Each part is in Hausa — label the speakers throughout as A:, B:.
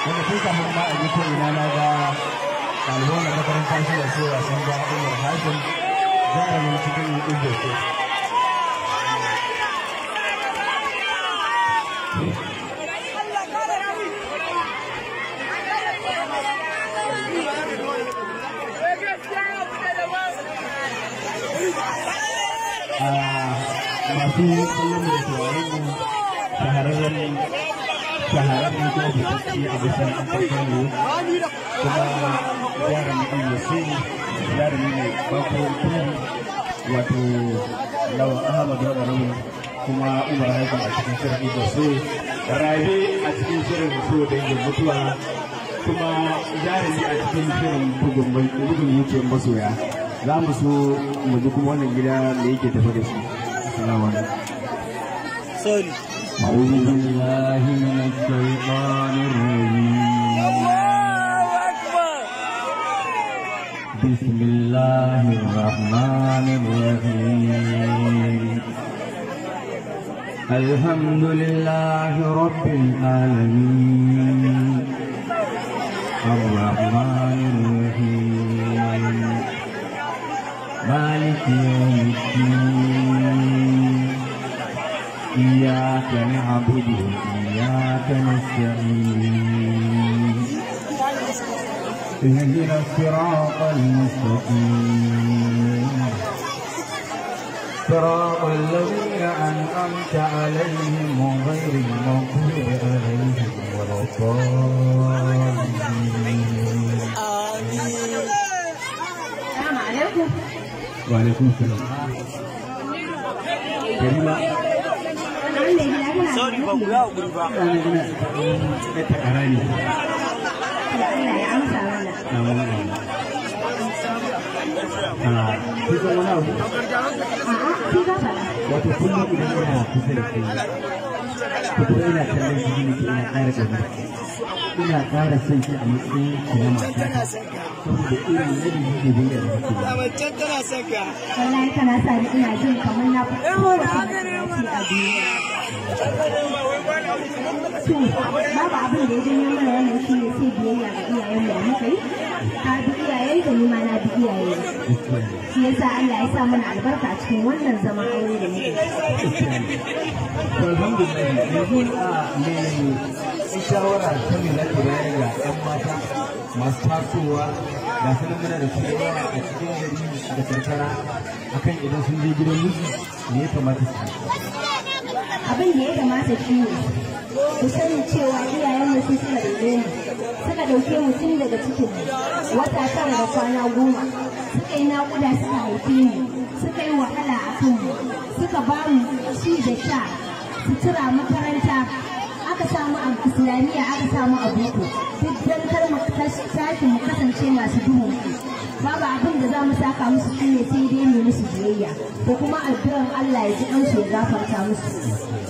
A: Wanda tun kafin ma a je ko ina na ga ɗaliban wannan makaranta suna cewa sun ga Umar Hashim jarumin cikin Igbo State. Masu kallon mu da sauraron mu, shahararren ko fitacce a bisan Kano, kuma jarumin Igbo State, jarumi mai bako TV, wato Lawan Ahmad Honorable, kuma Umar Hashim a cikin shirin Igbo State, Rabe a cikin shirin So Dangin Mutuwa, kuma jarumi a cikin shirin Bugun Zuciyar Masoya. Za mu so mu ji kuma wannan gida da yake tafi da shi. Assalamu alaikum.
B: Sorry.
A: أعوذ بالله من الشيطان الرجيم.
B: الله أكبر.
A: بسم الله الرحمن الرحيم. الحمد لله رب العالمين، الرحمن الرحيم، مالك يوم الدين، إياك نعبد وإياك نستعين، اهدنا الصراط المستقيم، صراط الذين أنعمت عليهم غير المغضوب عليهم ولا الضالين.
C: السلام عليكم.
A: وعليكم السلام. Karima.
B: Sorry ba ku ya guri ba.
A: Ina takara ne.
C: Allah ya amsa mana.
A: Kun san wani abu?
C: A'a, sai ka faɗa.
A: Wato kullum idan ina kusa da ke, ko kuma ina kallon ki ne, ina ƙara ƙaunar ki. Ina ƙara son ki a matsayin ki na mata. Saboda irin ladabi da biyayya da kike yi.
B: Wancan tana son ka.
C: Wallahi kana sa ni ina jin kamar na fi kowace mace a duniya. To, babu abin da ya janyo mana wannan shi ne sai biyayya ga iyayenmu da muka yi. Ka bi iyayenka, ni ma na bi iyaye. Shi yasa Allah ya sa mana albarka a cikin wannan zaman aure da muke.
A: To, alhamdulillah. Yanzu a me shawara ta me zaki bayar ga 'yan mata masu tasowa ga su nan, muna da su yawa a cikin gari da karkara, akan idan sun je gidan miji me ya kamata su yi?
C: Abin da ya kamata shi ne ku sani cewa iyayenmu su suka rene mu, suka ɗauke mu tun daga cikin mu wata 9 da kwana 10, suka yi naƙuda suka haife mu, suka yi wahala a kanmu, suka ba mu ci da sha, sutura, makaranta, aka samu a islamiyya, aka samu a boko, duk don kar mu tashi mu kasance masu duhun kai. Babu abin da za mu saka musu shine sai dai mu musu biyayya ko kuma addu'an Allah ya ji kansu ya gafarta musu.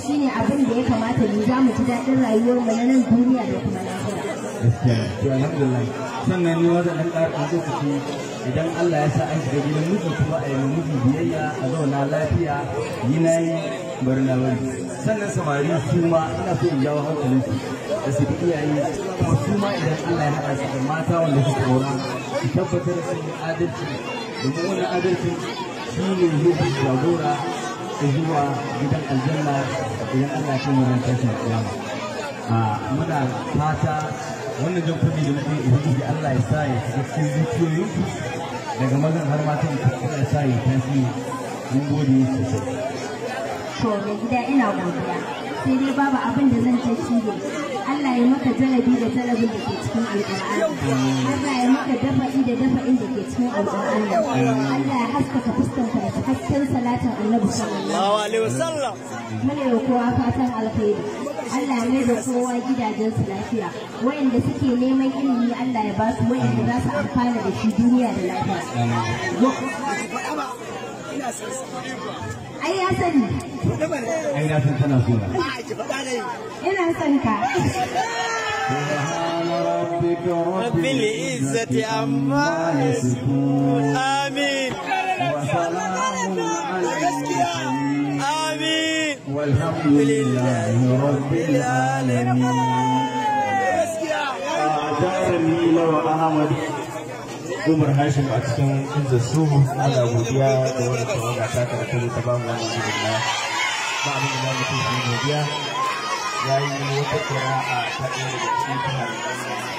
C: Shine abin da ya kamata mu za mu ji daɗin rayuwar mu na nan duniya da kuma lahira.
A: Gaskiya. To, alhamdulillah. Sannan ni wanda ɗan ƙara ɗan lokaci, idan Allah ya sa an shiga gidan miji kuma a yi ma miji biyayya, a zauna lafiya, yi na yi bari na bari. Sannan samari su ma ina so in jawo hankalinsu da su bi iyaye, kuma su ma idan Allah ya haɗa su da mata wanda suka aura, su tabbatar sun yi adalci, domin wannan adalcin shi ne zai fi jagora zuwa gidan aljanna idan Allah ya kai mu ran tashin kiyama. Muna fata wannan jan kunne da muke, ubangiji Allah ya sa ya shiga cikin zuciyoyinku, daga mazan har matan, Allah ya sa ya tasiri. Mun gode sosai.
C: To, mai gida, ina godiya. Sai dai babu abin da zan ce shi ne Allah ya maka jalabi da jalabin da ke cikin Alƙur'ani. Allah ya maka dafa'i da dafa'in da ke cikin Alƙur'ani. Allah ya haskaka fuskanka da hasken salatin Annabi sallallahu
B: alaihi wasallam.
C: Muna yi kowa fatan alkhairi. Allah ya mai da kowa gidajensu lafiya. Wayanda suke neman ilimi, Allah ya ba su wayanda za su amfana da shi duniya da lafiya. Ai ya sani.
A: Ai na san tana so na.
C: Ina son ka.
A: سبحان ربك
B: رب العزة عما يصفون. آمين.
A: وسلام على المرسلين.
B: آمين.
A: والحمد لله رب العالمين.
D: Jarumi Lawan Ahmad Umar Hashim a cikin Inza Suhu, ana godiya da wani tawaga ta ka da ta bamu wannan gudunmawa. Ba abin da za mu ce shi godiya. Ya yi wata kira'a ta ɗaya daga cikin